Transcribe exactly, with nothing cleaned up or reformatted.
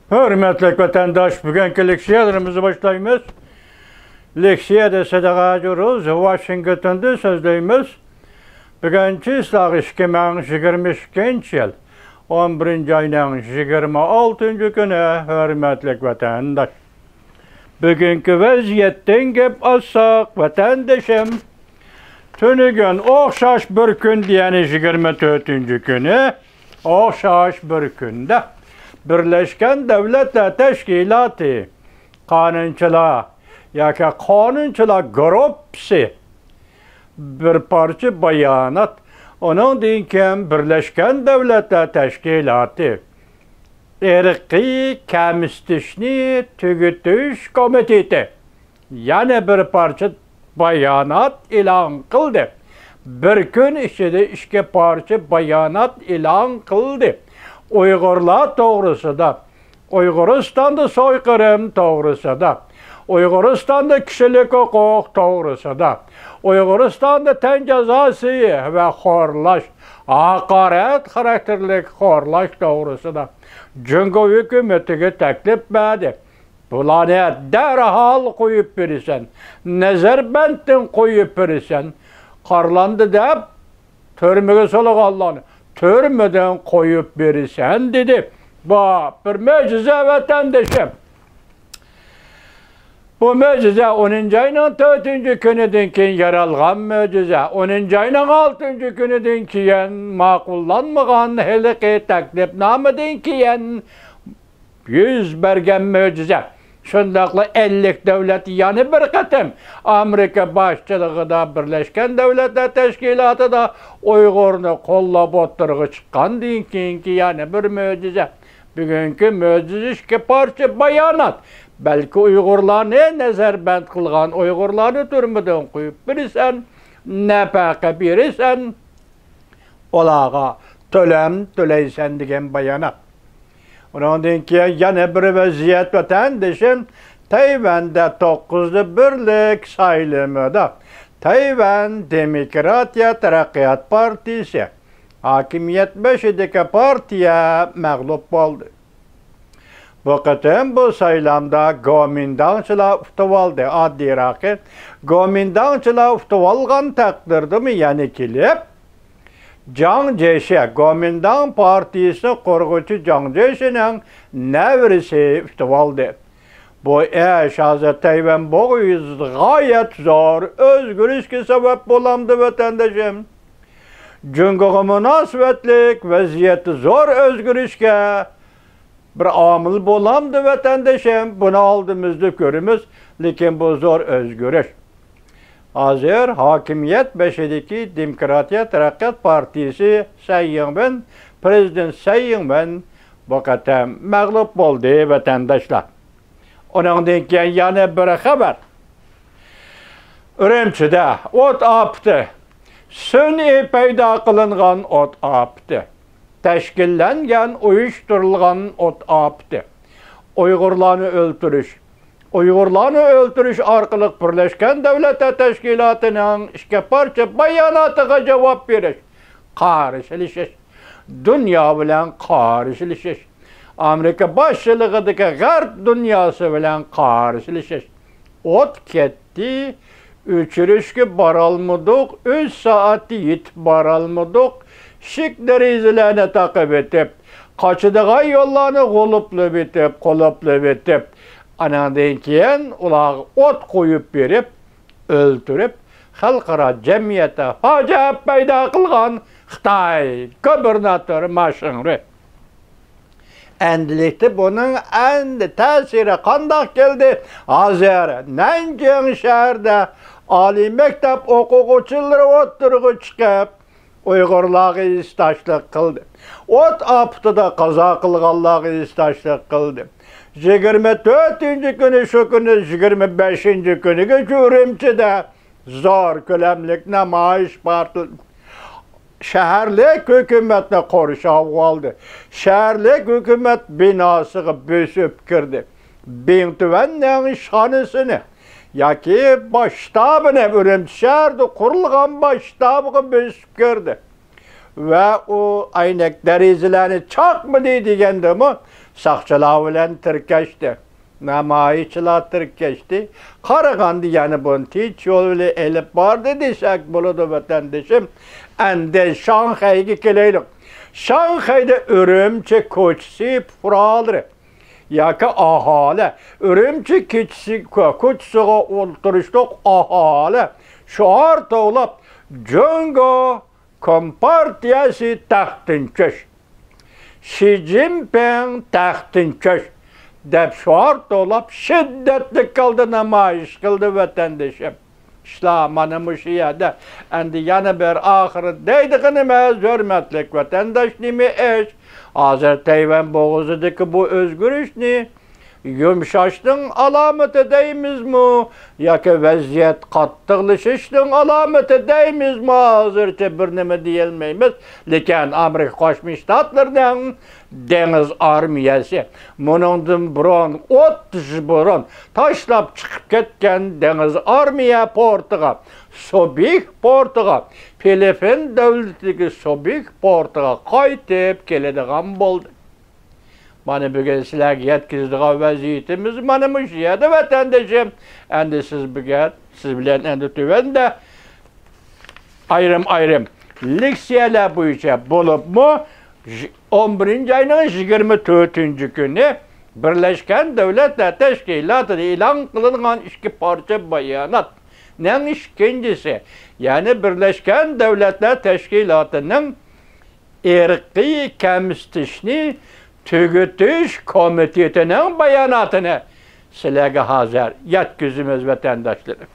ھۆرمەتلىك ۋەتەنداش، بۈگۈنكى لېكسىيەلىرىمىزنى باشلايمىز. لېكسىيەدە سەدىغا جۇرۇز، ۋاشىنگتوندىن سۆزلەيمىز. بۈگۈن چىسلاغ ئىككى مىڭ يىگىرمە ئىككىنچى يىل، ئون بىرىنچى ئاينىڭ يىگىرمە ئالتىنچى كۈنى، ھۆرمەتلىك ۋەتەنداش. بۈگۈنكى ۋەزىيەتتىن گەپ ئالساق، ۋەتەندىشىم، تۈنۈگۈن ئوخشاش بىر كۈندە، يەنى يىگىرمە تۆتىنچى كۈنى، ئوخشاش بىر كۈندە بىرلەشكەن دۆلەتلەر تەشكىلاتى قانۇنچىلار ياكى قانۇنچىلار گۇرۇپپىسى بىر پارچە بايانات، ئۇنىڭدىن كېيىن بىرلەشكەن دۆلەتلەر تەشكىلاتى ئىرقىي كەمسىتىشنى تۈگىتىش كومىتېتى يەنە بىر پارچە بايانات ئېلان قىلدى. بىر كۈن ئىچىدە ئىككى پارچە بايانات ئېلان قىلدى. ئۇيغۇرلار توغرىسىدا، ئۇيغۇرىستاندا سويقىرىم توغرىسىدا، ئۇيغۇرىستاندا كىشىلىك ھوقۇق توغرىسىدا، ئۇيغۇرىستاندا تەن جازاسى ۋە خورلاش، ھاقارەت خاراكتېرلىك خورلاش توغرىسىدا جۇڭگو ھۆكۈمىتىگە تەكلىپ بەردى. بۇلارنى دەرھال قويۇپ بېرىسەن، نەزەربەندتىن قويۇپ بېرىسەن، قارىلاندى دەپ تۈرمىگە سولىغانلارنى تۈرمىدىن قويۇپ بېرىسەن، دېدى. بۇ بىر مۆجىزە، ۋەتەندىشىم. بۇ مۆجىزە ئونىنچى ئاينىڭ تۆتىنچى كۈنىدىن كېيىن يارالغان مۆجىزە. ئونىنچى ئاينىڭ ئالتىنچى كۈنىدىن كېيىن ماقۇللانمىغان ھېلىقى تەكلىپنامىدىن كېيىن يۈز بەرگەن مۆجىزە. شۇنداقلا ئەللىك دۆلەت يەنە بىر قېتىم ئامېرىكا باشچىلىقىدا بىرلەشكەن دۆلەتلەر تەشكىلاتىدا ئۇيغۇرنى قوللاپ ئوتتۇرىغا چىققاندىن كېيىنكى يەنە بىر مۆجىزە. بۈگۈنكى مۆجىزە ئىككى پارچە بايانات. بەلكى ئۇيغۇرلارنى نەزەربەند قىلغان ئۇيغۇرلارنى تۈرمىدىن قويۇپ بېرىسەن، نەپەقە بېرىسەن، ئۇلارغا تۆلەم تۆلەيسەن دېگەن بايانات. ئۇنىڭدىن كېيىن يەنە بىر ۋەزىيەت، ۋەتەندىشىم، تەيۋەندە توققۇزدا بىرلىك سايلىمىدا تەيۋەن دېموكراتىيە تەرەققىيات پارتىيىسى، ھاكىمىيەت بېشىدىكى پارتىيە مەغلۇپ بولدى. بۇ قېتىم بۇ سايلامدا گومىنداڭچىلار ئۇتۇۋالدى. ئاددىيراقى، گومىنداڭچىلار ئۇتۇۋالغان تەقدىردىمۇ يەنە كېلىپ، جاڭ جيېشى، گومىنداڭ پارتىيىسىنى قۇرغۇچى جاڭ جيېشىنىڭ نەۋرىسى ئۇتۇۋالدى. بۇ ئىش ھازىر تەيۋەن بوغۇزىدا غايەت زور ئۆزگىرىشكە سەۋەب بولامدۇ، ۋەتەندىشىم؟ جۇڭگوغا مۇناسىۋەتلىك ۋەزىيەتتە زور ئۆزگىرىشكە بىر ئامىل بولامدۇ، ۋەتەندىشىم؟ بۇنى ئالدىمىزدا كۆرىمىز، لېكىن بۇ زور ئۆزگىرىش. ھازىر ھاكىمىيەت بېشىدىكى دېموكراتىيە تەرەققىيات پارتىيىسى سەي يىڭۋېن، پىرېزىدېنت سەي يىڭۋېن بۇ قېتىم مەغلۇپ بولدى، ۋەتەنداشلار. ئۇنىڭدىن كېيىن يەنە بىر خەۋەر. ئۈرۈمچىدە ئوت ئاپىتى، سۈنئىي پەيدا قىلىنغان ئوت ئاپىتى، تەشكىللەنگەن، ئۇيۇشتۇرۇلغان ئوت ئاپىتى، ئۇيغۇرلارنى ئۆلتۈرۈش، ئۇيغۇرلارنى ئۆلتۈرۈش ئارقىلىق بىرلەشكەن دۆلەتلەر تەشكىلاتىنىڭ ئىككى پارچە باياناتىغا جاۋاب بېرىش، قارشىلىشىش، دۇنيا بىلەن قارشىلىشىش، ئامېرىكا باشچىلىقىدىكى غەرب دۇنياسى بىلەن قارشىلىشىش. ئوت كەتتى، ئۆچۈرۈشكە بارالمىدۇق، ئۈچ سائەتتە يېتىپ بارالمىدۇق. ئىشىك دېرىزىلەرنى تاقىۋېتىپ، قاچىدىغان يوللارنى غۇلۇپلىۋېتىپ، قۇلۇپلىۋېتىپ، ئاناندىن كېيىن ئۇلارغا ئوت قويۇپ بېرىپ، ئۆلتۈرۈپ، خەلقئارا جەمئىيەتتە پاجىئە پەيدا قىلغان خىتاي گۇبېرناتورى ما شىڭرۇي. ئەمدىلىكتە بۇنىڭ ئەمدى تەسىرى قانداق كەلدى؟ ھازىر نەنجىڭ شەھىرىدە ئالىي مەكتەپ ئوقۇغۇچىلىرى ئوتتۇرىغا چىقىپ، ئۇيغۇرلارغا ھېسداشلىق قىلدى. ئوت ئاپىتىدا قازا قىلغانلارغا ھېسداشلىق قىلدى. يىگىرمە تۆتىنچى كۈنى، شۇ كۈنى يىگىرمە بەشىنچى كۈنىگىچە ئۈرۈمچىدە زور كۆلەملىك نامايىش بارتىلدى. شەھەرلىك ھۆكۈمەتنى قورشاۋغا ئالدى. شەھەرلىك ھۆكۈمەت بىناسىغا بۆسۈپ كىردى. بىڭتۈەننىڭ ئىشخانىسىنى ياكى باش شتابىنى، ئۈرۈمچى شەھىرىدە قۇرۇلغان باش شتابىغا بۆسۈپ كىردى. ۋە ئۇ ئەينەك دېرىزىلەرنى چاقمىدى دېگەندىمۇ ساقچىلار بىلەن تىركەشتى. نامايىشچىلار تىركەشتى. قارىغاندا يەنە بۇنى تىنچ يول بىلەن ئېلىپ باردى دېسەك بولىدۇ، ۋەتەندىشىم. ئەندى شاڭخەيگە كېلەيلى. شاڭخەيدە ئۈرۈمچى كوچىسى پۇقرالىرى ياكى ئاھالە، ئۈرۈمچى كېچىسى، كوچىسىغا ئولتۇرۇشلۇق ئاھالە شوئار توۋلاپ، جۇڭگو كومپارتىيەسى تەختتىن چۈش، شى جىنپىڭ تەختتىن چۈش دەپ شوئار توۋلاپ، شىددەتلىك ھالدا نامايىش قىلدى، ۋەتەندىشىم. ئىشلار مانا مۇشۇ يەردە. ئەندى يەنە بىر ئاخىرى دەيدىغىنىمىز، ھۆرمەتلىك ۋەتەنداش، نېمە ئىش؟ ھازىر تەيۋەن بوغۇزىدىكى بۇ ئۆزگىرىشنى يۇمشاشنىڭ ئالامىتى دەيمىزمۇ ياكى ۋەزىيەت قاتتىقلىشىشنىڭ ئالامىتى دەيمىزمۇ، ھازىرچە بىر نېمە دېيەلمەيمىز. لېكىن ئامېرىكا قوشما شتاتلىرىنىڭ دېڭىز ئارمىيەسى، مۇنىڭدىن بۇرۇن، ئوتتۇز يىل بۇرۇن تاشلاپ چىقىپ كەتكەن دېڭىز ئارمىيە پورتىغا، سۇبىك پورتىغا، فىلىپپىن دۆلىتىدىكى سۇبىك پورتىغا قايتىپ كېلىدىغان بولدى. مانا بۈگۈن سىلەرگە يەتكۈزىدىغان ۋەزىيىتىمىز مانا مۇشۇ يەردە، ۋەتەندىشىم. ئەندى سىز بۈگۈن، سىز بىلەن ئەندى تۆۋەندە ئايرىم-ئايرىم لېكسىيەلەر بويىچە، بولۇپمۇ ئون بىرىنچى ئاينىڭ يىگىرمە تۆتىنچى كۈنى بىرلەشكەن دۆلەتلەر تەشكىلاتىدا ئېلان قىلىنغان ئىككى پارچە باياناتنىڭ ئىككىنچىسى، يەنى بىرلەشكەن دۆلەتلەر تەشكىلاتىنىڭ ئىرقىي كەمسىتىشنى تۈگىتىش كومىتېتىنىڭ باياناتىنى سىلەرگە ھازىر يەتكۈزىمىز، ۋەتەنداشلىرىم.